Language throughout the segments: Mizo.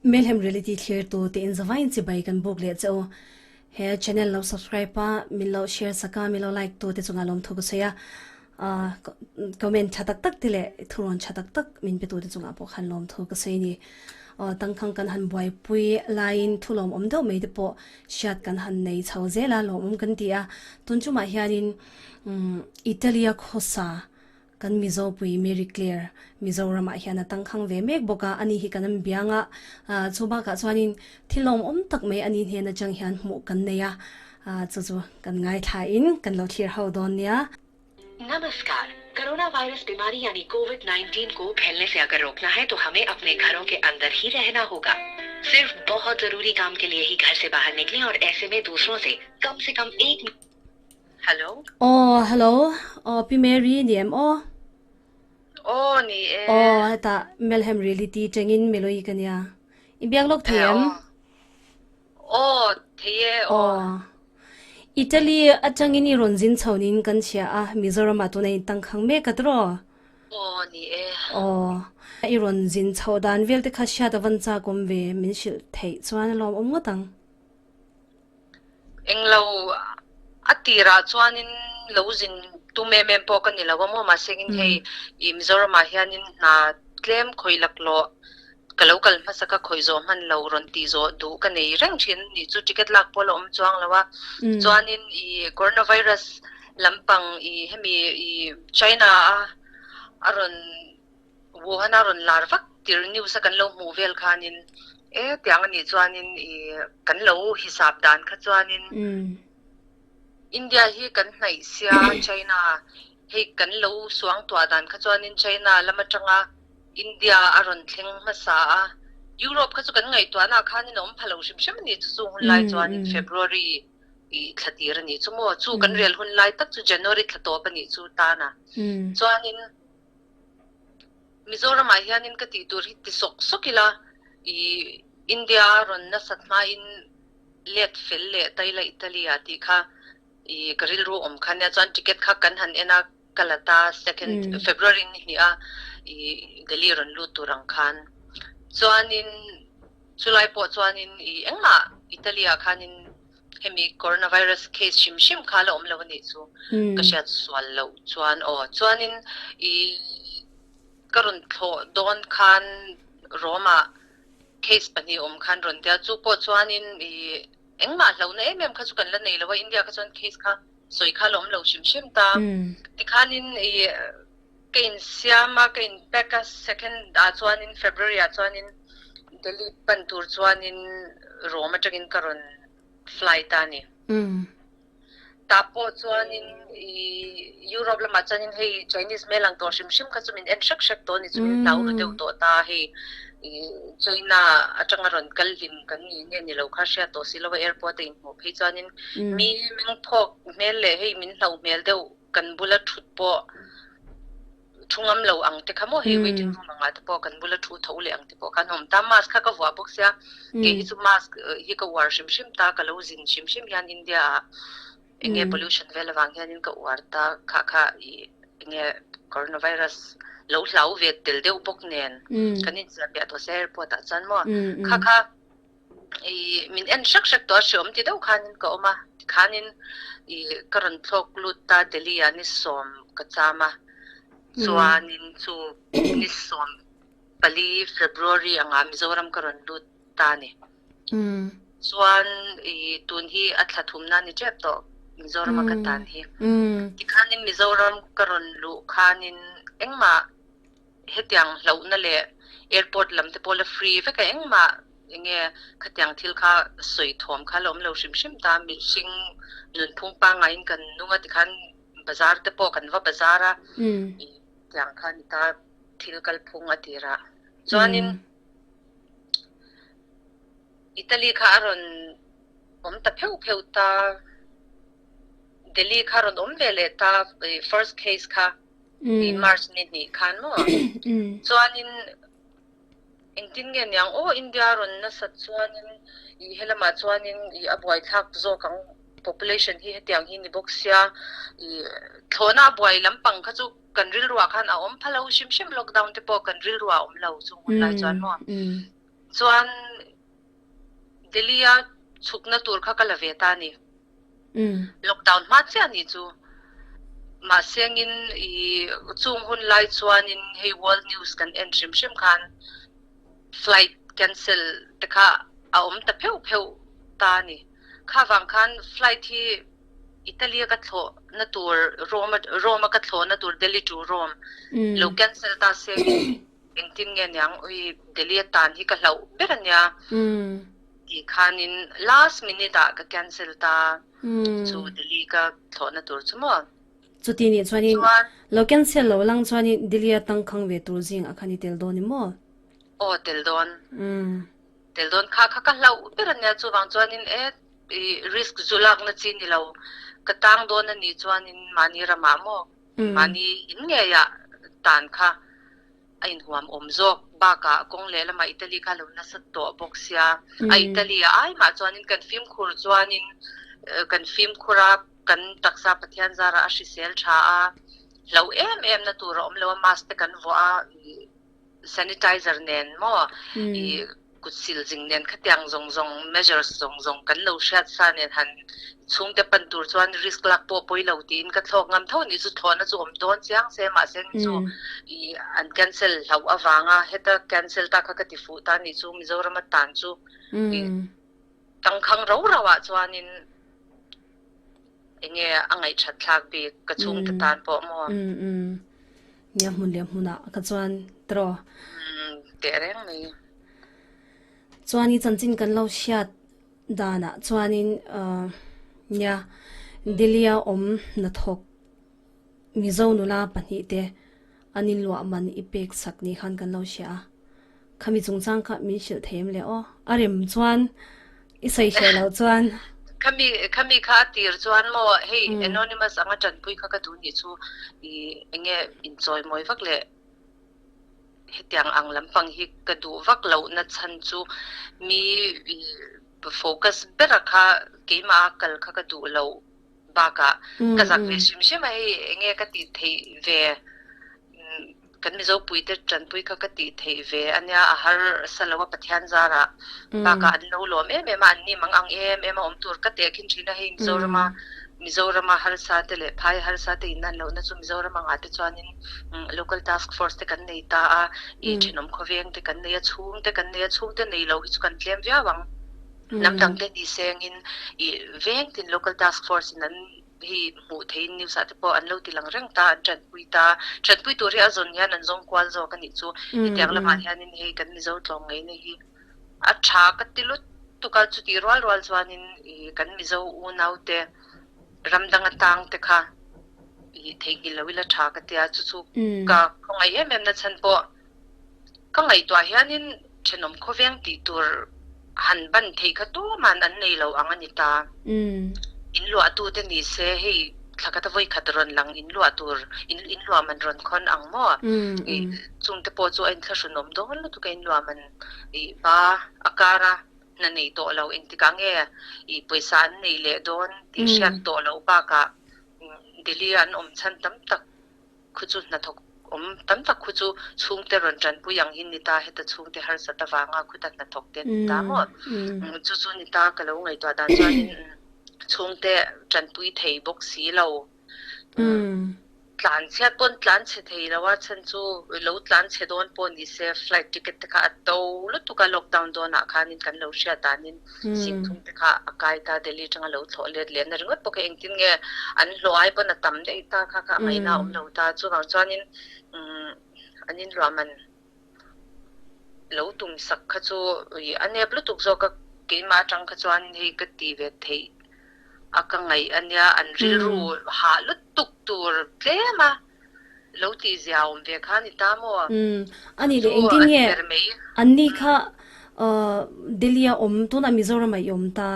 Melhem Reality thlirtu te in zavaiin chibai kan buk leh che u. He channel lo subscribe a, min lo share sak a, min lo like tu te chungah lawmthu ka sawi a. Comment tha tak tak te leh thurawn tha tak tak min pe tu te chungah pawh khan lawmthu ka sawi a ni. Tangkhang kan han buaipui laiin thu lawmawm deuh mai te pawh hriat kan han nei chho zel a, lawmawm kan ti a. Tun chumah hianin Italy-a khawsa Kan Mizo pui Mary Clare Mizoramah hian a tangkhang ve mek bawk a, ani hi kan an biang a, chu bakah chuanin thil lawmawm tak mai ani hnen atang hian hmuh kan nei a, chu chu kan ngaithlain kan lo thlir ho dawn nia. नमस्कार corona virus बीमारी यानी कोविड 19 को फैलने से अगर रोकना है तो हमें अपने घरों के अंदर ही रहना होगा सिर्फ बहुत जरूरी काम के लिए ही घर से बाहर निकलें और ऐसे में दूसरों से कम से कम एक Hello. Aw hello aw Pi Mary ni em aw? Aw ni e. Aw hetah Melhem Reality tangin Meloi ka nia. I biak lawk thei em? Aw thei e aw. Aw. Italy atangin i rawn zin chho niin kan chhia a, Mizoram ah tuna in tangkhang mek a tiraw? Aw ni e. Aw. I rawn zin chhoh dan vel te kha hriat a van chak awm ve, min hrilh theih chuan a lawmawm ngawt ang. Englo a tirah chuanin lo zin tum em em pawh ka ni lo a maw mahse in hei i Mizoramah hianin hna tlem khawih laklawh ka lo kal hmasa ka khawih zawh hman lo rawn tih zawh duh ka nei reng thin a nih chu ticket lak pawh la awm chuang lo a chuanin i coronavirus lampang i hemi i China a a rawn Wuhan a rawn lar vak tir news a kan lo hmuh vel khanin e tiang a nih chuanin i kan lo hisap dan kha chuanin India hi kan hnaih sia China hei kan lo suang tuah dan kha chuanin China lam atanga India a rawn thleng hmasa a Europe kha chu kan ngaihtuahna ah khanin a awm pha lo hrim hrim a ni chu chung hun lai chuanin February i thla tir a nih chu maw chu kan rel hun lai tak chu January thla tawp a nih chu tana chuanin Mizoramah hianin ka tih tur hi ti sawk sawk ila, i India a rawn nasat hmain let fel leh taila Italy ah tih kha i ka rilru awm kha nia chuan ticket kha kan han en a ka la ta second February ni hnih a i Delhi rawn lut tur ang khan chuanin chulai pawh chuanin i engmah Italy ah khanin Hemi coronavirus case hrim hrim kha la awm lo a nih chu ka hriat sual loh chuan aw. Chuanin i ka rawn thlawh dawn khan Rome-ah case pahnih awm khan rawn tia chu pawh chuanin i engmah hlauhna em em kha chu kan la nei lo a, India kha chuan case kha sawi kha la awm lo hrim hrim ta. Tikhanin i ka insiam a, ka in pack a, second ah chuanin February ah chuanin Delhi pan tur chuanin Rome atangin ka rawn fly ta a ni. Tah pawh chuanin i Europe lamah chuanin hei Chinese hmel ang tawh hrim hrim kha chu min en hrek hrek tawh a ni chu min hlau ru deuh tawh ta hei i China atanga rawn kal hlim kan ni nge ni lo kha hriat tawh si lo a airport a inhmuh phei chuanin mi mengphawk hmel leh hei min hlauh hmel deuh kan bula thut pawh thu ngam lo ang te kha maw hei waiting room angah te pawh kan bula thu tho leh ang te pawh khan awm ta mask kha ka vuah bawk sia kei hi chu mask hi ka uar hrim hrim ta ka lo zin hrim hrim hian India ah enge pollution vel avang hianin ka uar ta kha kha i enge coronavirus lo hlau ve tel deuh bawk nen kan inziah piah tawh sia airport ah chuan maw kha kha i min en hrek hrek tawh a hreawm ti deuh khanin ka awm a tikhanin i ka rawn thlawk lut ta Delhi ah ni sawm ka cham a chuanin chu ni sawm pali February angah Mizoram ka rawn lut ta a ni chuan i tun hi a thla thumna ni tep tawh Mizoram a ka tan hi tikhanin Mizoram ka rawn luh khanin engmah Hetiang hlauhna leh airport lam te pawh la free vek a, engmah enge khatiang thil kha sawi thawm kha la awm lo hrim hrim ta, mihring nunphung pangaiin kan nung a tikhan bazar te pawh kan va bazar a, tiang kha ni ta thil kalphung a tirah chuanin Italy kha a rawn awm ta pheuh pheuh ta, Delhi kha a rawn awm ve leh ta first case kha. i March ni hnih khan maw chuanin engtin nge niang aw India rawn nasat chuanin i helamah chuanin i a buaithlak zawk ang population hi hetiang hi ni bawk sia i thlawhna a buai lampang kha chu kan rilruah khan a awm pha lo hrim hrim lockdown te pawh kan rilruah a awm lo chung hun lai chuan maw. Chuan Delhi a chhukna tur kha ka la ve ta a ni. Lockdown hma chiah a nih chu. Mahsengin i chung hun lai chuanin hei world news kan en hrim hrim khan flight cancel te kha a awm ta pheuh pheuh ta a ni. Kha vang khan flight hi Italy a ka thlawh na tur Rome Rome a ka thlawh na tur Delhi to Rome lo cancel ta se engtin nge niang ui Delhi a tan hi ka hlauh ber a nia tih khanin last minute ah ka cancel ta chu Delhi ka thlawh na tur chu maw. Chuti nih chuanin lo cancel lo lang chuanin Delhi a tangkhang ve tur zing a khan i tel dawn i maw? Aw tel dawn. Tel dawn kha kha ka hlauh ber a nia chuvang chuanin e i risk zu lakna chi ni lo ka tang dawn a nih chuanin mahni ramah maw mahni in ngeiah tan kha a inhuam awm zawk bakah kawng leh lamah Italy kha lo nasa tawh bawk sia a Italy ah ai mah chuanin kan fimkhur chuanin kan fimkhur a kan taksa Pathian zarah a hrisel tha a hlo em em na tur a awm lo a mask te kan vuah a sanitizer nen maw i kut sil zing nen khatiang zawng zawng measures zawng zawng kan lo hriat sa nen han chhungte pan tur chuan risk lak pawh pawi lo tiin ka thlawk ngam tho ni chu thlawhna chu awm dawn chiang se mahse ni chu i an cancel hlauh avanga heta cancel ta kha ka ti fuh ta ni chu Mizoram a tan chu i tangkhang ro ro ah chuanin Enge a ngaihthat thlak bik ka chhungte tan pawh maw? Umm nia hmun leh hmunah ka chuan tiraw? Umm teh reng mai. Chuan i chanchin kan lo hriat danah chuanin nia Delhi-a awm hnathawk Mizo nula pahnihte An inluah man i pek sak ni khan kan lo hria a, khami chungchang kha min hrilh thei em le aw? A rem chuan i sawi hreh loh chuan. Khami khami kha a tir chuan maw hei anonymous anga tanpui kha ka duh nih chu i enge inchawi mawi vak leh hetiang ang lampang hi ka duh vak loh na chhan chu mi i focus bera kha keimah a kal kha ka duh loh. Bakah ka zak ve hrim hrim a, hei enge ka tih theih ve, kan Mizo puite tanpui kha ka tih theih ve ania, a harsa lo a Pathian zarah bakah an lo lawm em em a, an ni mang ang em em a awm tur ka teh khin thin a, hei Mizorama Mizorama harsa te leh phai harsa te in an lohna chu Mizoram angah te chuanin Local Task Force te kan nei ta a, i thenawm khawveng te kan nei a, chhungte kan nei a, chhungte nei lo hi chu kan tlem viau ang. Hnam dang te ni sengin i veng tin Local Task Force in an hi hmuh theihin news ah te pawh an lo ti lang reng ta, an tanpui ta. Tanpui tur hi a zawn hian an zawng kual zawk a nih chu. Hetiang lamah hianin hei kan Mizo tlawmngaihna hi a tha ka ti lutuk a, chutih rual rual chuanin i kan Mizo unaute ram dang atang te kha i theihnghilh lo ila tha ka tia, chu chu ka khawngaih em em na chhan pawh Ka ngaihtuah hianin thenawm khawveng tih tur han ban thei kha tuman an nei lo ang a ni ta. In luahtute ni se hei thla khat a vawi khat rawn lang in luah tur in in luah man rawn khawn ang maw? Chungte pawh chu a inthlahrunawm dawn lutuk a in luah man ih ba a kar a hna nei tawh lo engtikah nge ih pawisa an nei leh dawn tih hriat tawh loh bakah Delhi a an awm chhan tam tak Khu chu hnathawk awm tam tak khu chu chhungte rawn tanpui ang hi ni ta, heta chhungte harsat avanga khuta hnathawk te an ni ta maw? Chu chu ni ta ka lo ngaihtuah dan chuanin chhungte tanpui thei bawk si lo. Tlan chhiat pawn tlan chhe thei lo a, chhan chu lo tlan chhe dawn pawh ni se flight ticket te kha a to lutuk a, lockdown dawnah khanin kan lo hriat danin Singthum te kha a kai ta Delhi atanga lo thlawh let leh na ringawt bawk a, engtin nge an hlawh ai pawn a tam daih ta kha kha a ngaihna a awm lo ta, chuvang chuanin umm an inluah man lo tum sak kha chu a nep lutuk zawk a, keimah atang kha chuan hei ka ti ve theih a ka ngaih a nia, an rilru hah lutuk tur tlem a. Lo tih zia awm ve kha ni ta maw? Umm, a nih leh engtin nge an ni kha Delhi a awm, tunah Mizoram ah i awm ta,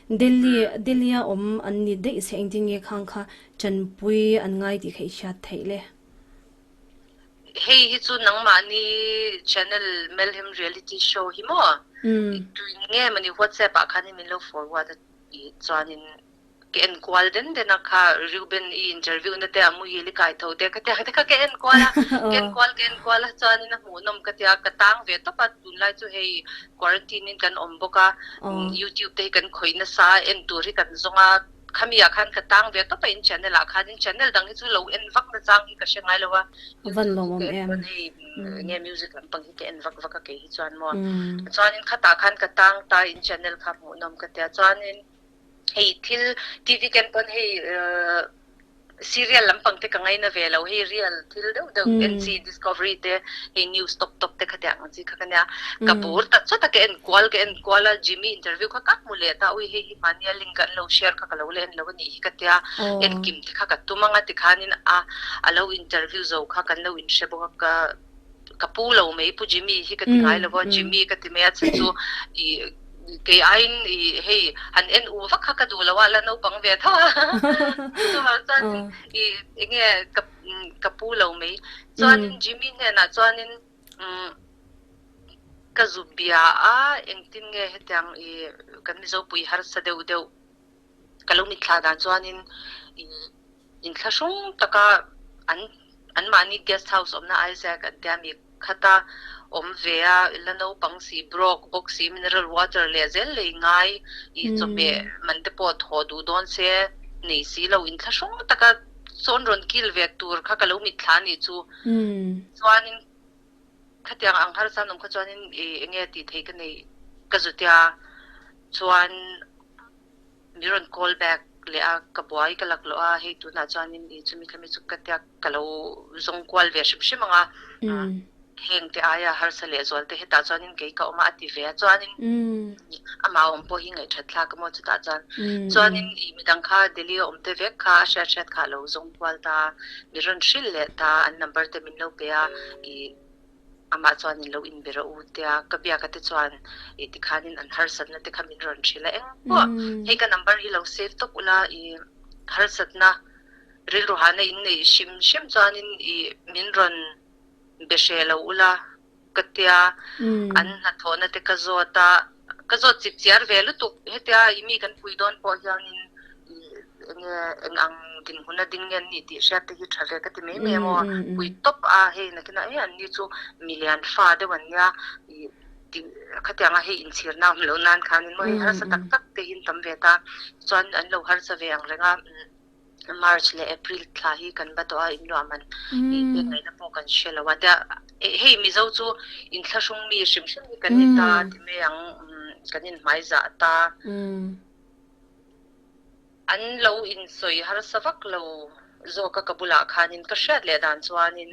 Delhi Delhi a awm an ni daih se engtin nge khang kha chanpui an ngai tih kha i hriat theih le? Hei hi chu nangmahni channel Melhem Reality Show hi maw? Tuin nge mawni WhatsApp ah khanin min lo forward a chuanin. Ka en kual den den a kha Reuben i interview na te a muhil i kai tho te ka tia te kha ka en kual a, ka en kual ka en kual a chuanin a hmuhnawm ka tia ka tang ve tawp a tunlai chu hei quarantine in kan awm bawk a YouTube te hi kan khawih nasa a en tur hi kan zawng a khami ah khan ka tang ve tawp a in channel ah khan in channel dang hi chu lo en vak na chang hi ka hre ngai lo a YouTube hi ka en pawn hei enge music lampang hi ka en vak vak a kei hi chuan maw chuanin khatah khan ka tang ta in channel kha hmuhnawm ka tia chuanin Hei thil TV ken pawn hei serial lampang te ka ngaina ve lo hei real thil deuh deuh NC Discovery te hei news top top te kha tiang ang chi kha ka nia. Ka bur ta chawt a ka en kual ka en kual a Jimmy interview kha ka hmu leh ta ui hei hi mahnia link an lo share kha ka lo la en lo a nih hi ka tia en kim te kha ka tum ang a tikhanin a a lo interview zo kha kan lo inhre bawk a ka ka pu lo mai pu Jimmy hi ka ti ngai lo a Jimmy ka ti mai a chhan chu i kei aiin i hei han en u vak kha ka duh lo a la naupang ve tho a chuvang chuan i enge ka ka pu lo mai chuanin Jimmy hnenah chuanin ka zu bia a engtin nge hetiang i kan Mizopui harsa deuh deuh ka lo mitthla dan chuanin i Inthlahrung taka an anmahni guest house awmna Isaac an tia mi khata awm ve a, la naupang si, broke bawk si, mineral water leh zel lei ngai i chawhmeh man te pawh thaw duh dawn se nei si lo. Inthlahrung taka sawn rawn kil ve tur kha ka lo mitthla a nih chu. Chuanin khatiang ang harsa an awm kha chuanin i enge tih theih ka neih ka zu tia chuan Mi rawn call back leh a, ka buai ka lak loh a, hei tunah chuanin i chumi thlami chu ka tia ka lo zawng kual ve hrim hrim ang a, heng te aia harsa leh zual te hetah chuanin kei ka awm a a ti ve a, chuanin amah awm pawh hi ngaihṭhat thlak a maw chutah chuan, chuanin i midang kha Delhi a awm te vek kha a hriat hriat kha a lo zawng kual ta, mi rawn hrilh leh ta, an number te min lo pe a, i. Amah chuan in lo inbe rawh u tia ka biaka te chuan i tikhanin an harsatna te kha min rawn hrilh a, eng pawh hei ka number hi lo save tawp ula i harsatna rilru hahna in neih hrim hrim chuanin i min rawn be hreh lo ula ka tia an hnathawhna te ka zawt a, ka zawt chip chiar ve lutuk hetia i mi kan pui dawn pawh hianin i Enge eng ang dinhmun a ding nge an nih tih hriat te hi tha ve ka ti mai mai emaw pui tawp a hei nakinah e anni chu milian fa deuh an nia ih tih khatianga hei inchhirna awm loh nan khanin maw hei harsa tak tak te hi an tam ve ta chuan an lo harsa ve ang reng a March leh April thla hi kan va tawh a inluah man ih pek ngaihna pawh kan hre lo a tia hei Mizo chu inthlahrung mi hrim hrim hi kan ni ta ti mai ang kan inhmaizah ta. An lo insawi harsa vak lo zawk a ka bulah khanin ka hriat leh dan chuanin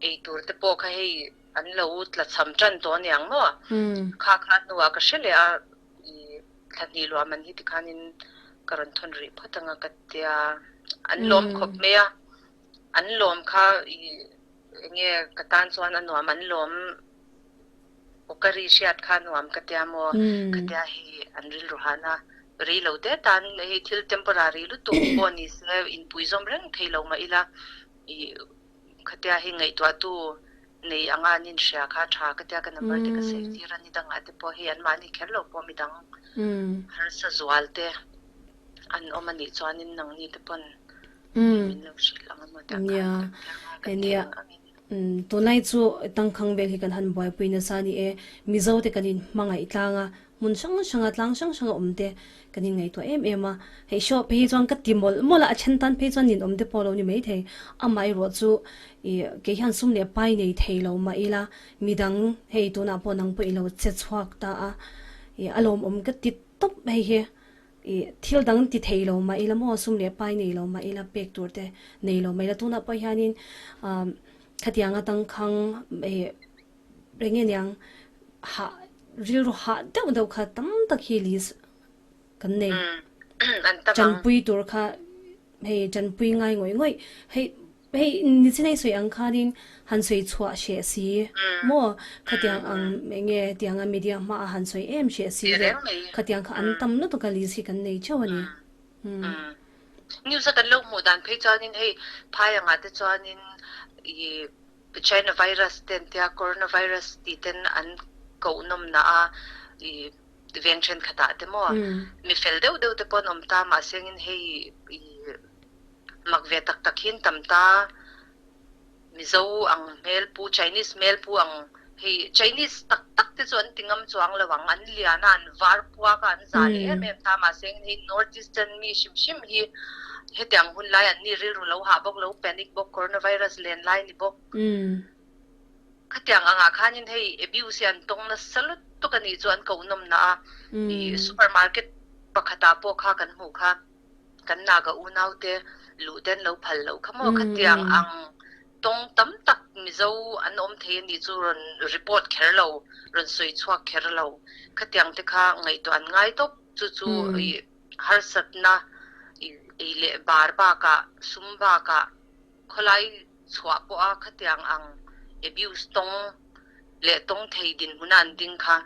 eitur te pawh kha hei an lo tla cham tan tawh a niang maw? Kha kha hnuah ka hre leh a, i thla hnih luah man hi tikhanin ka rawn thawn rih phawt ang a ka tia, an lawm khawp mai a, an lawm kha i enge ka tan chuan a nuam an lawm. Aw ka ri hriat kha nuam ka tia maw? Ka tia hei an rilru hana rei lo te tan hei thil temporary lutuk pawh ni se inpui zawm reng thei lo mah ila ih khatia hei ngaihtuahtu nei anga an inhria kha tha ka tia ka number te ka save tir a ni dangah te pawh hei anmahni kher lo pawh midang harsa zual te an awm a nih chuanin nangni te pawn min lo hrilh ang emaw tia khan ka tia nga ka theng angin. Tunlai chu tangkhang vel hi kan han buaipui nasa a ni e. Mizo te kan in hmangaih tlang a, hmun hrang hrang a, tlang hrang hrang a awm te kan in ngaihtuah em em a. Hei show phei hi chuan ka ti mawlh mawlh a, a then tan phei chuan ninawm te pawh lo ni mai thei. Amaherawh chu ih kei hian sum leh pai nei thei lo mah ila, midang hei tunah pawh nang pawh i lo che chhuak ta a, ih a lawmawm ka ti tawp hei hi. I thil dang ti thei lo mah ila maw, sum leh pai nei lo mah ila, pek tur te nei lo mah ila, tunah pawh hianin khatiang atangkhang ih eng nge niang hah rilru hah deuh deuh kha tam tak hi list kan nei. Tanpui tur kha hei tanpui ngai ngawih ngawih hei Hei nichin ei sawi ang khanin han sawi chhuah hreh si maw? Khatiang ang eng nge tianga media hmaah han sawi em hreh si leh khatiang kha an tam lutuk a list hi kan nei theuh a ni. News a kan lo hmuh dan phei chuanin hei phai angah te chuanin i China virus te an tia coronavirus tih ten an koh nawmna a i. Veng thenkhatah te maw mi fel deuh deuh te pawh an awm ta mahse engin hei i mak ve tak tak hi an tam ta Mizo ang hmel pu Chinese hmel pu ang hei Chinese tak tak te chu an ti ngam chuang lo ang an lian a an var puak a an za leh em em ta mahse engin hei North Eastern mi hrim hrim hi hetiang hun lai an ni rilru lo hah bawk lo panic bawk coronavirus len lai ni bawk. Khatiang angah khanin hei abuse hi an tawng nasa lutuk a nih chu an koh nawmna a, i supermarket pakhatah pawh kha kan hmuh kha kan Naga unaute luh te an lo phal loh kha maw? Khatiang ang tawng tam tak Mizo an awm thei a nih chu rawn report kher lo, rawn sawi chhuak kher lo. Khatiang te kha ngaihtuah an ngai tawp. Chu chu i harsatna i ei leh bar bakah sum bakah khawlai chhuah pawha khatiang ang abuse tawng leh tawng thei dinhmuna an ding kha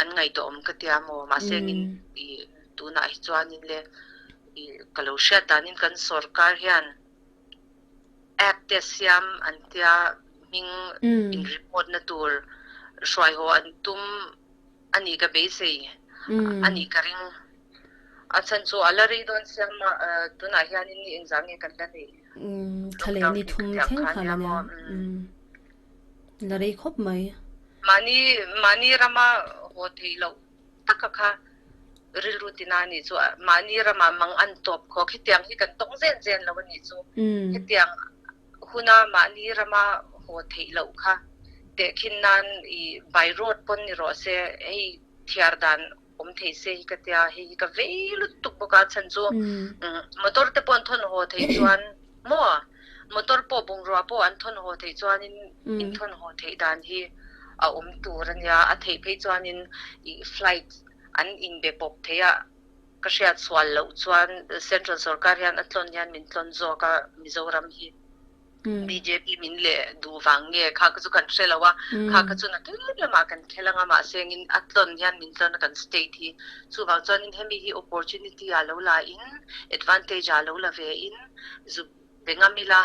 an ngaihtuahawm ka tia maw? Mahse engin i tunah hi chuanin le i ka lo hriat danin kan sorkar hian app te siam an tia hming in report na tur hruai haw an tum a nih ka beisei a nih ka ring. A chhan chu a la rei dawn sia mah tunah hianin ni engzah nge kan la neih? Thla leh ni thum thleng kha la nia. La rei khawp mai. Mahni mahni rama haw theih loh taka kha rilru tina a nih chu. Mahni rama mang an tawp khawk hetiang hi kan tawng zen zen lo a nih chu. Hetiang huna mahni rama haw theih loh kha tehkhin nan i by road pawn ni rawh se hei thiar dan awm thei se hi ka tia, hei hi ka vei lutuk bawk a, chhan chu motor te pawh an thawn haw theih chuan maw motor pawh bungrua pawh an thawn haw theih chuanin in thawn haw theih dan hi a awm tur a nia, a theih phei chuanin ih flight an inbe pawp thei a, ka hriat sual loh chuan central sorkar hian a tlawn hian min tlawn zawk a Mizoram hi. Bjp min leh duh vang nge kha kha chu kan hre lo a, kha kha chu nakin lamah kan khel anga mahse engin a tlawn hian min tlawn a kan state hi chuvang chuanin hemi hi opportunity ah lo la in advantage ah lo la ve in zu be ngam ila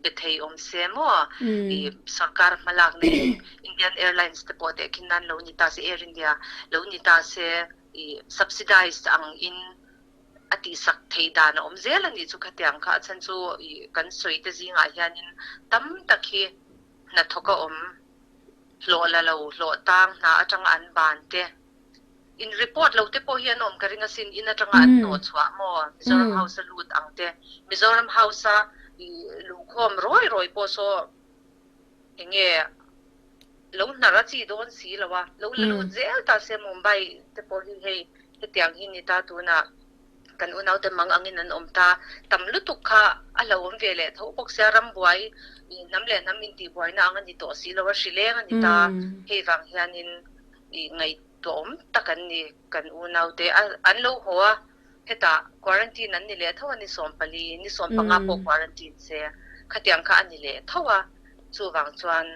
be thei awm se maw i sorkar hmalak na in Indian Airlines te pawh tehkhin nan lo ni ta se Air India lo ni ta se i subsidized ang in a tihsak theih dan a awm zel a nih chu khatiang kha a chhan chu ih kan sawi te zingah hianin tam tak hi hnathawk a awm hlawh la lo hlawh tang hna atanga an ban te in report lo te pawh hi an awm ka ring asin in atanga an hnawh chhuah maw Mizoram House a lut ang te Mizoram House a ih luhkhawm rawi rawi pawh saw enge lo hnar a chi dawn si lo a, lo la lut zel ta se Mumbai te pawh hi hei hetiang hi ni ta tunah kan unaute mang angin an awm ta tam lutuk kha a lo awm ve leh tho bawk sia rambuai ih hnam leh hnam intihbuaina ang a ni tawh si lo a hrileng a ni ta hei vang hianin ih ngaihtuahawm tak an ni kan unaute a an lo haw a. Hetah quarantine an ni leh tho a, ni 14, ni 15 pawh quarantine se khatiang kha a ni leh tho a, chuvang chuan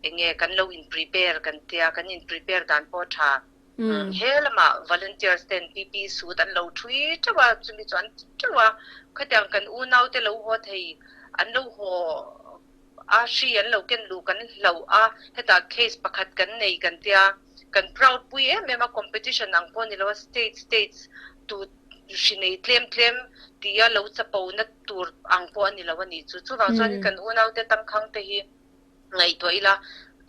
enge kan lo in prepare kan tia, kan in prepare dan pawh a tha. He lamah volunteers ten PPE suit an lo thui teuh a, chumi chu an ti teuh a, khatiang kan unaute lo haw thei an lo haw a, hri an lo ken luh kan hlauh a, hetah case pakhat kan nei kan tia. Kan proud pui em em a, competition ang pawh ni lo a, state states tu hri nei tlem tlem tia lo chapo na tur ang pawh a ni lo a nih chu. Chuvang chuanin kan unaute tangkhang te hi ngaihtuah ila,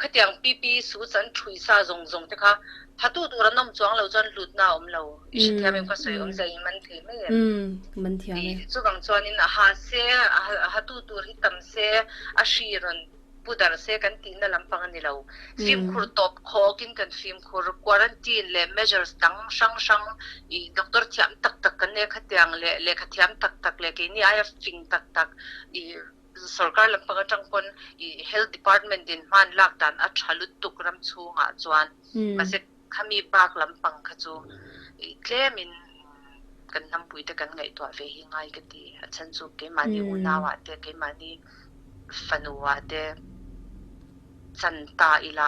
khatiang PPE suits an thui sa zawng zawng te kha thatu tur an awm chuang lo chuan hlutna a awm lo. I hrethiam em ka sawi awmzia i man thei mai em? Chuvang chuanin a ha se, a hatu tur hi tam se, a hri rawn Pu dar se kan tihna lampang a ni lo. Fimkhur tawp khawkin kan fimkhur, quarantine leh measures dang hrang hrang i doctor thiam tak tak kan nei a, khatiang leh lehkha thiam tak tak leh keini aia fing tak tak i sorkar lampang atang pawn i health department in hman lak dan a tha lutuk ram chhungah chuan mahse Khami bak lampang kha chu tlemin kan hnampuite kan ngaihtuah ve hi ngai ka ti. A chhan chu keimahni unauah te, keimahni fanuah te chan ta ila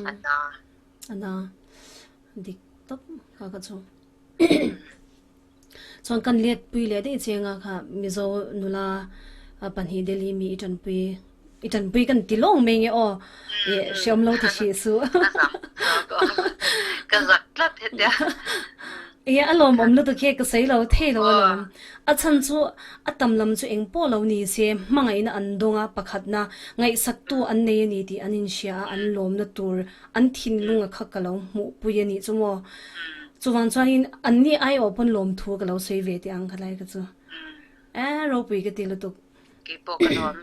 a na. A na. Dik tawp kha ka chu. Chuan kan let pui leh daih chenga kha Mizo nula pahnih Delhi mi i tanpui. I ṭanpui kan ti lawng mai nge aw. I hreawm lo ti hrih suh. Ka zak zawk aw. Ka zak tlat hetia. Ia a lawmawm lutuk hi ka sawi lo thei lo alawm. A chhan chu a tam lam chu eng pawh lo ni se hmangaihna an dawng a, pakhatna ngaihsaktu an nei a ni tih an inhria a, an lawmna tur an thinlung a kha ka lo hmuhpui a nih chu maw. Chuvang chuanin anni aiawh pawn lawmthu ka lo sawi ve teh ang khalai ka chu. E ropui ka ti lutuk. Keipawh ka lawm.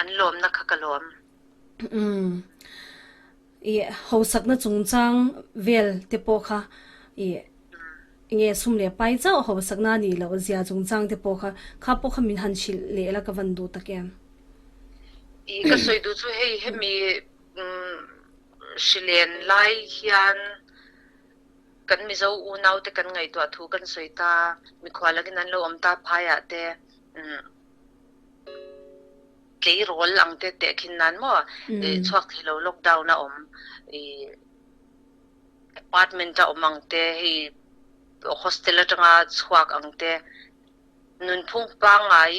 An lawmna kha ka lawm. Umm. I hausakna chungchang vel te pawh kha i nge sum leh pai chauh hausakna a nih loh zia chungchang te pawh kha kha pawh kha min han hrilh leh la ka van duh tak em. I ka sawi duh chu hei hemi hrilen lai hian kan Mizo unau te kan ngaihtuah thu kan sawi ta, mikhual angin an lo awm ta phaiah te tleirawl ang te teh khin nan maw chhuak thei lo lockdown a awm ih apartment a awm ang te hei hostel atanga chhuak ang te nunphung pangngai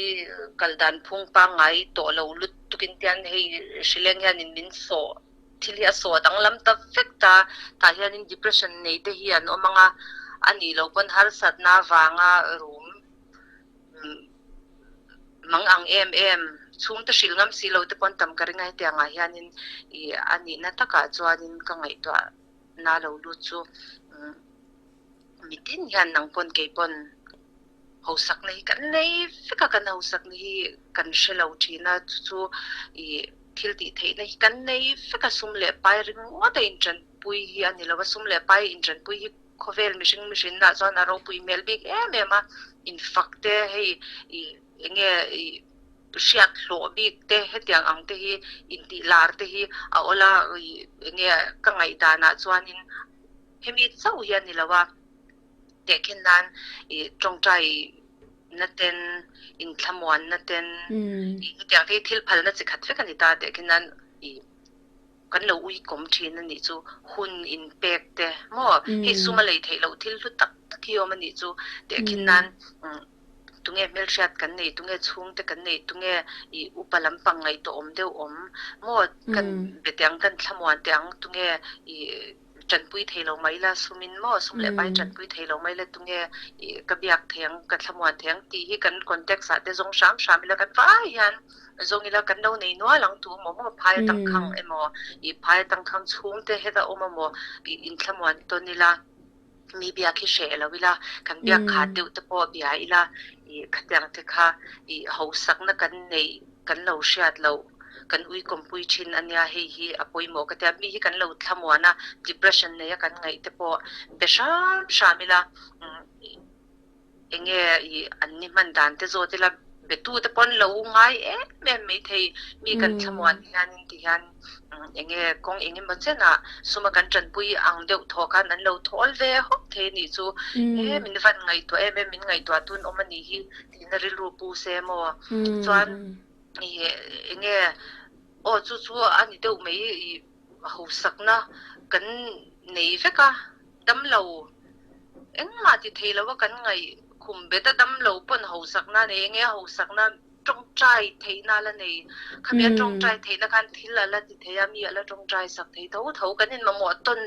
kal dan phung pangngai tawh lo lutukin tian hei hrileng hianin min sawh thil hi a sawh danglam ta vek ta tah hianin depression nei te hi an awm ang a a nih loh pawn harsatna avanga room Mang ang em em, chhungte hrilh ngam si lo te pawn tam ka ring a, hetiang ah hianin ih a nihna takah chuanin ka ngaihtuah na lo lut chu mitin hian nang pawn kei pawn hausakna hi kan nei vek a, kan hausakna hi kan hre lo thin a, chu chu ih thil tih theihna hi kan nei vek a, sum leh pai ringawt a intanpui hi a ni lo a, sum leh pai intanpui hi Khawvel mihring mihrinna chuan a ropui hmel bik em em a, infak te hei ih enge ih hriat hlawh bik te hetiang ang te hi intih lar te hi a awl a ih enge ka ngaihdanah chuanin hemi chauh hi a ni lo a, tehkhin nan ih tawngtai na ten inthlamuanna ten ih hetiang te hi thil phalna chi khat vek a ni ta tehkhin nan ih. Kan lo ui kawm thin a nih chu, hun inpek te maw, hei sum a lei theih loh thil hlu tak tak hi awm a nih chu, tehkhin nan tunge hmelhriat kan nei, tunge chhungte kan nei, tunge ih upa lampang ngaihtuah awm deuh awm maw, kan be teh ang, kan thlamuan teh ang, tunge ih tanpui thei lo mai la sumin maw, sum leh pai tanpui thei lo mai la, tunge ih ka biak thei ang, ka thlamuan thei ang tih hi kan context ah te zawng hram hram ila kan vai hian. Zawng ila kan lo nei nual ang tu emaw maw phai atangkhang emaw ih phai atangkhang chhungte heta awm emaw ih inthlamuan tawn ila mi biak hi hreh lo ila kan biak khat deuh te pawh bia ila ih khatiang te kha ih hausakna kan neih kan lo hriat loh kan uikawmpui thin ania hei hi a pawimawh ka tia mi hi kan lo thlamuan a depression nei a kan ngaih te pawh be hram hram ila Enge i an ni hman dan te zawt ila betu te pawn lo ngai em em mai thei mi kan thlamuan hianin ti hian enge kawng eng emaw chenah suma kan tanpui ang deuh thaw khan an lo thawl ve hawk thei a nih chu he min van ngaihtuah em em min ngaihtuah tun awm a nih hi tihna rilru pu se maw chuan i enge aw chu chu a ni deuh mai i hausakna kan nei vek a damlo Engmah ti thei lo a kan ngaih khum bet a damlo pawn hausakna a nei enge a hausakna tawngtai theihna a la nei khami a tawngtai theihna khan thil a la ti thei a mi a la tawngtai sak thei tho tho kan inmamawh tawn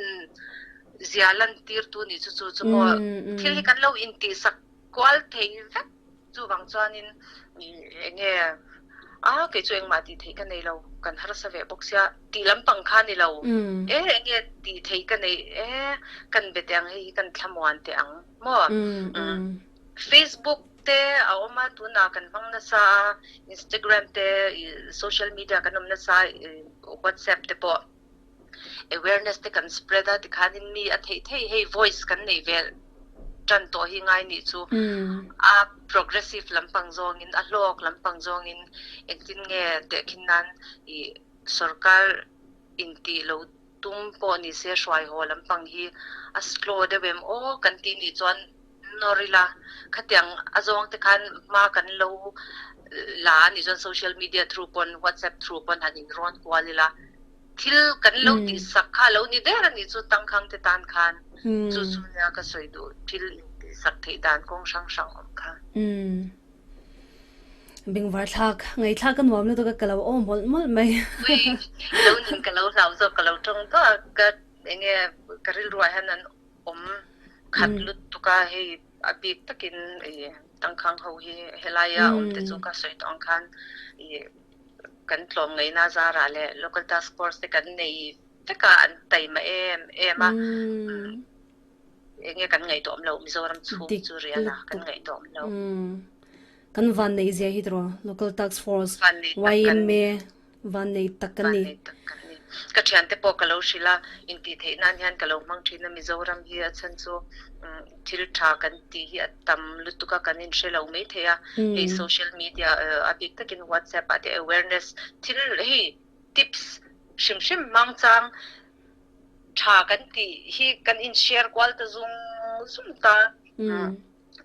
zia lan tir tu nih chu chu chu maw thil hi kan lo intihsak kual thei vek. Chuvang chuanin enge a kei chu engmah tih theih ka nei lo, kan harsa ve bawk sia tih lampang kha ni lo. E enge tih theih ka nei e, kan be teh ang hei hi kan thlamuan teh ang maw. Facebook te a awm a tunah kan hmang nasa a, Instagram te social media kan awm nasa a, WhatsApp te pawh. Awareness te kan spread a tikhanin mi a theih theih hei voice kan nei ve tan tawh hi ngai nih chu a progressive lampang zawngin a hlawk lampang zawngin engtin nge tehkhin nan ih sorkar intih lo tum pawh ni se hruai haw lampang hi a slow deuh em aw kan tih nih chuan nawr ila khatiang a zawng te khan hma kan lo la a nih chuan social media through pawn whatsapp through pawn han inrawn kual ila thil kan lo tih sak kha a lo ni der a nih chu tangkhang te tan khan chu chu nia ka sawi duh thil intih sak theih dan kawng hrang hrang awm kha. Bengvar thlak, ngaihthlak a nuam lutuk a ka lo aw mawlh mawlh mai. Ui, lo nin ka lo hlau zawk ka lo tawng tawh a, ka enge ka rilruah hian an awm khat lutuk a, hei a bik takin ih tangkhang ho hi helaia awm te chu ka sawi tawh ang khan ih kan tlawm ngaihna zarah leh local task force te kan nei vek a, an taima em em a. Enge kan ngaihtuah awm lo Mizoram chhung chu rial a kan ngaihtuah awm lo. Kan van neih zia hi tiraw Local Task Force YMA van nei tak kan ni. Ka thiante pawh ka lo hrilh a, intih theih nan hian ka lo hmang thin a Mizoram hi a chhan chu thil tha kan tih hi a tam lutuk a kan inhre lo mai thei a, hei social media a bik takin WhatsApp ah te awareness thil hei tips hrim hrim hmang chang tha kan tih hi kan in share kual ta zung zung ta.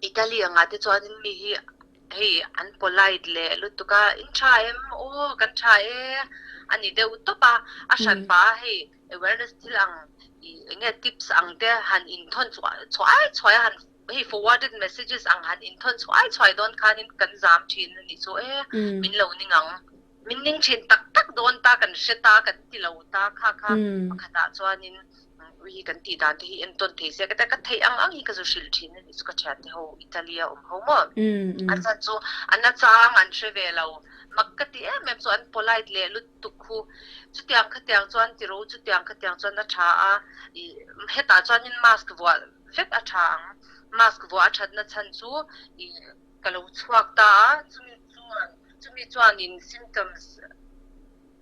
Italy anga te chuanin mi hi hei an polite leh lutuk a, in tha em aw kan tha e a ni deuh tawp a, a hran pah a hei awareness thil ang ih eng nge tips ang te han inthawn chhuah chhuai chhuai a han hei forwarded messages ang han inthawn chhuai chhuai dawn khanin kan zam thin a nih chu e min lo ning ang. Min ning thin tak tak dawn ta kan hre ta kan ti lo ta kha kha pakhatah chuanin ui hi kan tih dan te hi entawn thei se ka ti a, ka theih ang ang hi ka zu hrilh thin a nih chu ka thiante ho Italy a awm ho maw an chan chu an a chang an hre ve lo mak ka ti em em chu an polite leh lutuk khu chutiang khatiang chuan ti ro chutiang khatiang chuan a tha a ih hetah chuanin mask vuah vek a tha ang mask vuah a thatna chhan chu ih ka lo chhuak ta a chumi chuan Chumi chuanin symptoms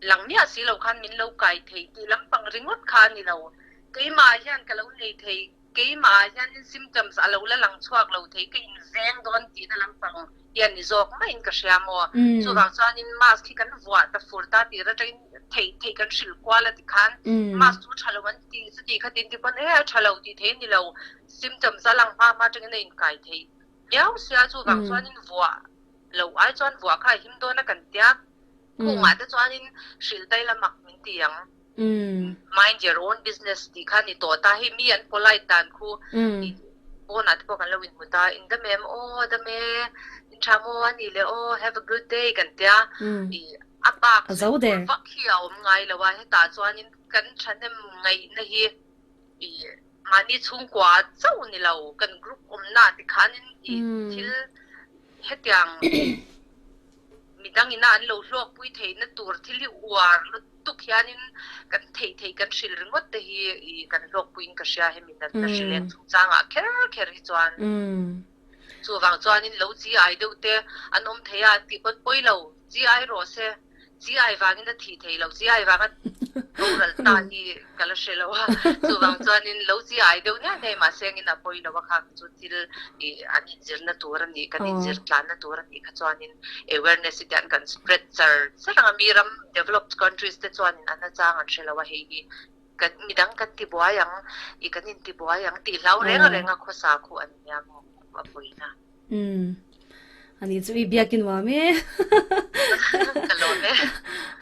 lang miah si lo khan min lo kai thei tih lampang ringawt kha a ni lo. Keimah hian ka lo nei thei, keimah hianin symptoms a lo la lang chhuak lo thei, ka inveng dawn tihna lampang hi a ni zawk maiin ka hria maw. Chuvang chuanin mask hi kan vuah ta fur ta tih atangin theih theih kan hrilh kual a ti khan mask chu tha lo an ti chuti khatin ti pawn e a tha lo tih thei a ni lo, symptoms a lang hma hma atangin a inkai thei miau sia chuvang chuanin vuah Lo ai chuan vuah kha a him dawn a kan tia, khungah te chuanin hrilh daih la mak min ti ang. Mind your own business tih kha ni tawh ta, hei mi an polite dan khu pawnah te pawh kan lo inhmu ta, in dam em aw dam e, in tha maw a nih leh aw have a good day kan tia, ih a bak sawi tur vak hi a awm ngai lo a, hetah chuanin kan thahnem ngaihna hi ih mahni chhungkua chauh ni lo kan group awmna tikhanin ih thil Hetiang midang ina an lo hlawkpui theihna tur thil hi uar lutuk hianin kan theih theih kan hrilh ringawt te hi ih kan hlawkpuiin ka hria hemi natna hrileng chungchangah kher kher hi chuan chuvang chuanin lo chi ai deuh te an awm thei a an tih pawn pawi lo chi ai rawh se. Chi ai vangin a thih thei lo, chi ai vanga boral ta hi ka la hre lo a, chuvang chuanin lo chi ai deuh niai niai mahse engin a pawi lo a kha chu thil ih an inzirna tur a nih, kan inzir tlanna tur a nih kha chuanin awareness hi te an kan spread char char ang a, mi ram developed countries te chuanin an nachang an hre lo a, hei hi kan midang kan ti buai ang ih kan inti buai ang tih hlau reng reng a khawsa khu an nia maw a pawina. Umm. Ani chu i biak i nuam e. Ka lawm e.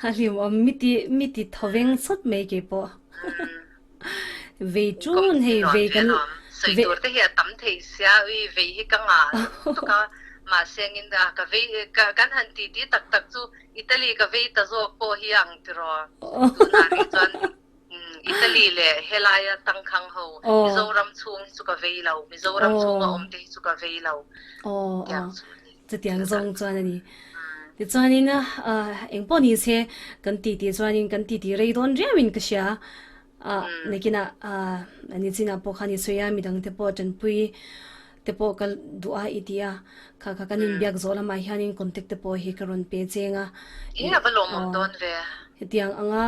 A hlimawm mi ti mi ti thoveng sawt mai kei pawh. Vei tun hei vei kan Sawi tur te hi a tam thei sia ui vei hi ka ngah lutuk a mahse engin ka vei kan han ti ti tak tak chu Italy ka vei ta zawk pawh hi ang tiraw tunah rih chuan Italy leh helaia tangkhang ho Mizoram chhung hi chu ka vei lo, Mizoram chhunga awm te hi chu ka vei lo tiang chu a ni. Chutiang zawng chuan a ni. Tichuanin engpawh ni se kan titi chuanin kan titi rei dawn riauin ka hria. Nakinah nichinah pawh khan i sawi a, midangte pawh tanpui te pawh ka duh a i ti a, kha kha kan inbiak zawh lamah hianin contact te pawh hi ka rawn pe cheng a. I a va lawmawm dawn ve. Hetiang anga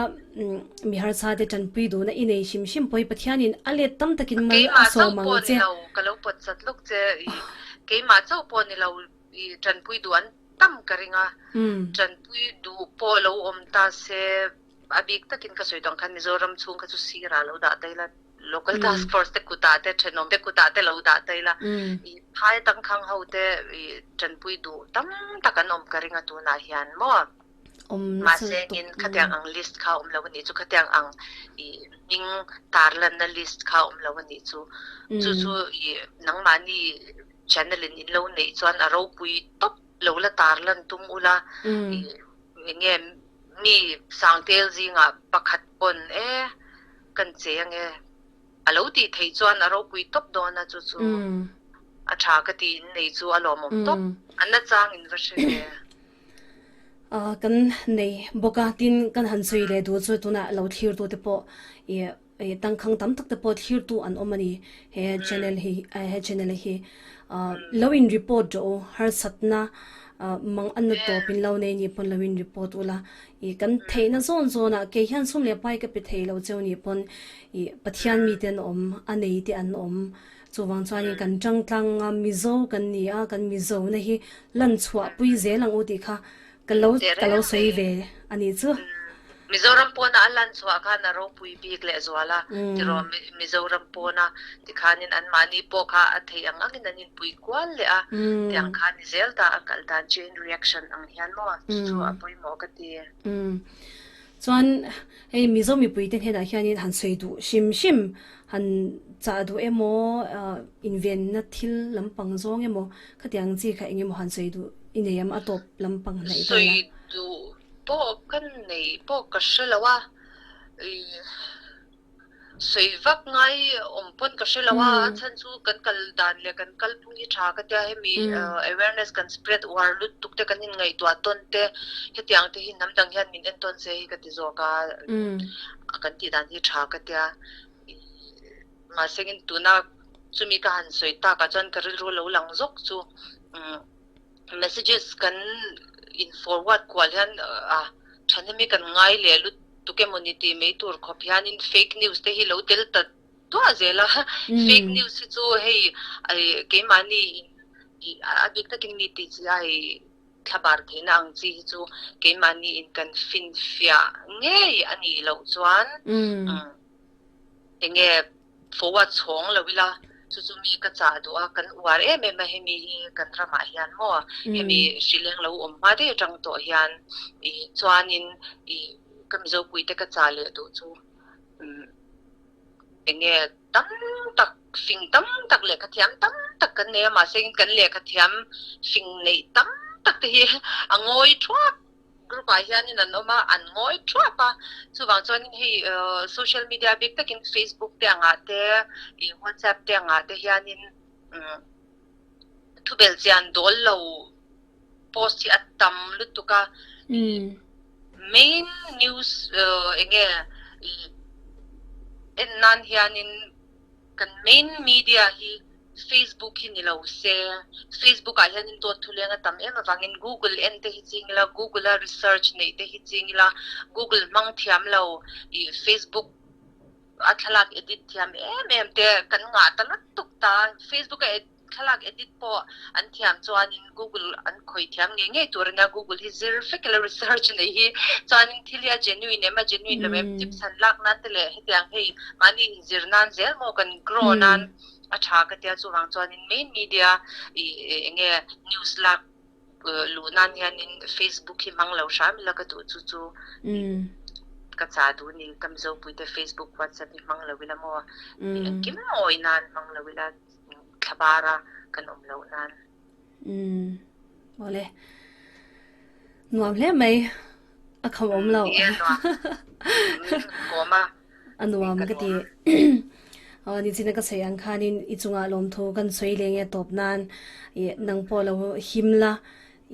mi harsa te tanpui duhna i nei hrim hrim pawh hi Pathianin a let tam takin mal a sawm ang che. Keimah chauh pawh ni lo, ka lo pawt chat lawk che i keimah chauh pawh ni lo i tanpui duh an tam ka ring a, tanpui duh pawh lo awm ta se A bik takin ka sawi tawng khan Mizoram chhung kha chu sirah lo dah ta ila, local task force te kutah te, thenawm te kutah te lo dah ta ila, i phai tangkhang ho te i tanpui duh tam tak an awm ka ring a tunah hian maw? Mahse engin khatiang ang list kha awm lo a nih chu, khatiang ang i hming tarlanna list kha awm lo a nih chu. Chu chu i nangmahni channel in in lo neih chuan a ropui tawp. lo la tarlan tum ula enge mi sangtel zingah pakhat pawn e kan che ange a lo tih theih chuan a ropui tawp dawn a chu chu a tha ka ti in nei chu a lawmawm tawp a nachang in va hre ve. Kan nei bawk a tin kan han sawi leh duh chu tunah lo thlir tu te pawh ih ih tangkhang tam tak te pawh thlir tu an awm a ni he channel hi he channel hi lo in report rawh u harsatna mang an na tawp in lo nei ni pawn lo in report ula ih kan theihna zawn zawn ah kei hian sum leh pai ka pe thei lo cheu ni pawn ih Pathian mite an awm a nei te an awm. Chuvang chuanin kan tangtlang a Mizo kan ni a, kan Mizo na hi lan chhuah pui zel ang u tih kha ka lo ka lo sawi ve a nih chu. Mizoram pawna a lan chhuah khan a ropui bik leh zual a, tiraw Mizoram pawna tikhanin anmahni pawh kha a theih ang angin an inpui kual leh a, tiang kha ni zel ta a kal dan chain reaction ang hian maw chu chu a pawimawh ka ti. Chuan hei Mizo mipuite hnenah hianin han sawi duh hrim hrim, han chah duh emaw, invenna thil lampang zawng emaw khatiang chi kha eng emaw han sawi duh i nei em a tawp lampang hnaih vel a? Sawi duh pawh ka nei pawh ka hre lo a, ih. Sawi vak ngai awm pawn ka hre lo a, a chhan chu kan kal dan leh kan kalphung hi tha ka tia hemi awareness kan spread uar lutuk te kan inngaihtuah tawn te hetiang te hi hnam dang hian min entawn se hi ka ti zawk a, kan tih dan hi tha ka tia mahse in tuna chumi ka han sawi takah chuan ka rilru lo lang zawk chu messages kan in forward kual hian a thahnem kan ngai leh lutuk emaw ni tih mai tur khawp hianin fake news te hi lo tel ta duah zel a, fake news hi chu hei keimahni in a bik takin mi tih chi a hei thlabar theihna ang chi hi chu keimahni in kan finfiah ngei a nih loh chuan enge Forward chhawng lo ila, chu chu mi ka chah duh a, kan uar em em a hemi hi kan ramah hian maw, hemi hrileng lo awm hma daih atang tawh hian ih chuanin ih ka Mizo puite ka chah leh duh chu eng nge tam tak fing tam tak lehkha thiam tam tak kan nei a mahse kan lehkha thiam fing neih tam tak te hi a ngawi thuap. Group ah hianin an awm a, an ngawi thuap a, chuvang chuanin hei social media bik takin Facebook te angah te, ih WhatsApp te angah te hianin umm thubelh chian dawl lo post hi a tam lutuk a, main news eng nge ih en nan hianin kan main media hi Facebook hi ni lo se, Facebook ah hianin dawt thuleng a tam em avangin Google en te hi ching ila, Google a research neih te hi ching ila, Google hmang thiam lo ih Facebook a thlalak edit thiam em em te kan ngah ta lutuk ta, Facebook a thlalak edit pawh an thiam chuanin Google an khawih thiam ngei ngei tur ania, Google hi zir vek ila research neih hi chuanin thil hi a genuine em a genuine lo em tips han lak nan te leh hetiang hei mahni inzir nan zel maw kan grow nan a tha ka tia chuvang chuanin main media ih eng nge news lak luh nan hianin Facebook hi hmang lo hram ila ka duh chu chu ka chah duh a ni ka Mizo puite Facebook WhatsApp hi hmang lo ila maw engkim awih nan hmang lo ila thlabara kan awm loh nan. Umm awle nuam hle mai a kham awm lo a nuam ka ti aw ni china ka sawi ang khanin i chunga lawmthu kan sawi leng e tawp nan i nang pawh lo him la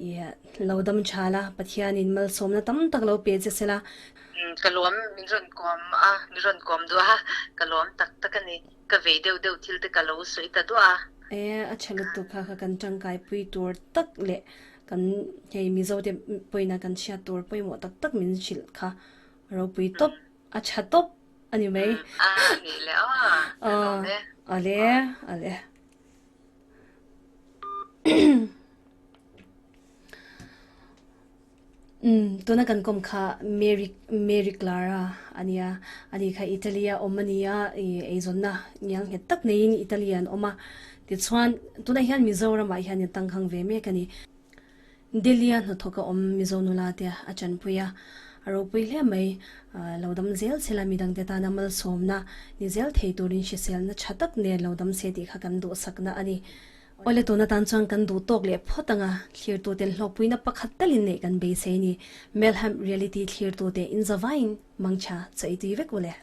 i lo dam tha la Pathianin malsawmna tam tak lo pe che sela. Ka lawm min rawn kawm a min rawn kawm duh a ka lawm tak tak a ni. Ka vei deuh deuh thil te ka lo sawi ta duah a. E, a tha lutuk kha kha kan tangkai pui tur tak leh kan hei Mizo te pawina kan chhiat tur pawimawh tak tak min hrilh kha ropui tawp, a tha tawp a ni mai. A nih leh aw, ka lawm e. Awle, awle. Umm tuna kan kawm kha Mary Mary Clara a nia, ani kha Italy a awm a nia ih eizawnna ngial nghet tak neiin Italy ah an awm a, tichuan tunah hian Mizoram ah hian in tangkhang ve mek a ni. Delhi a hnathawk a awm Mizo nula te a chanpui a, a ropui hle mai, lo dam zel chhela midangte tana malsawmna ni zel thei turin hriselna tha tak nen lo dam se tih kha kan duhsakna a ni. Awle tuna tan chuan kan duh tawk leh phawt anga thlirtuten hlawkpuina pakhat talin neih kan beisei a ni. Melham Reality thlirtute inzavain mangtha chaitui vek ule.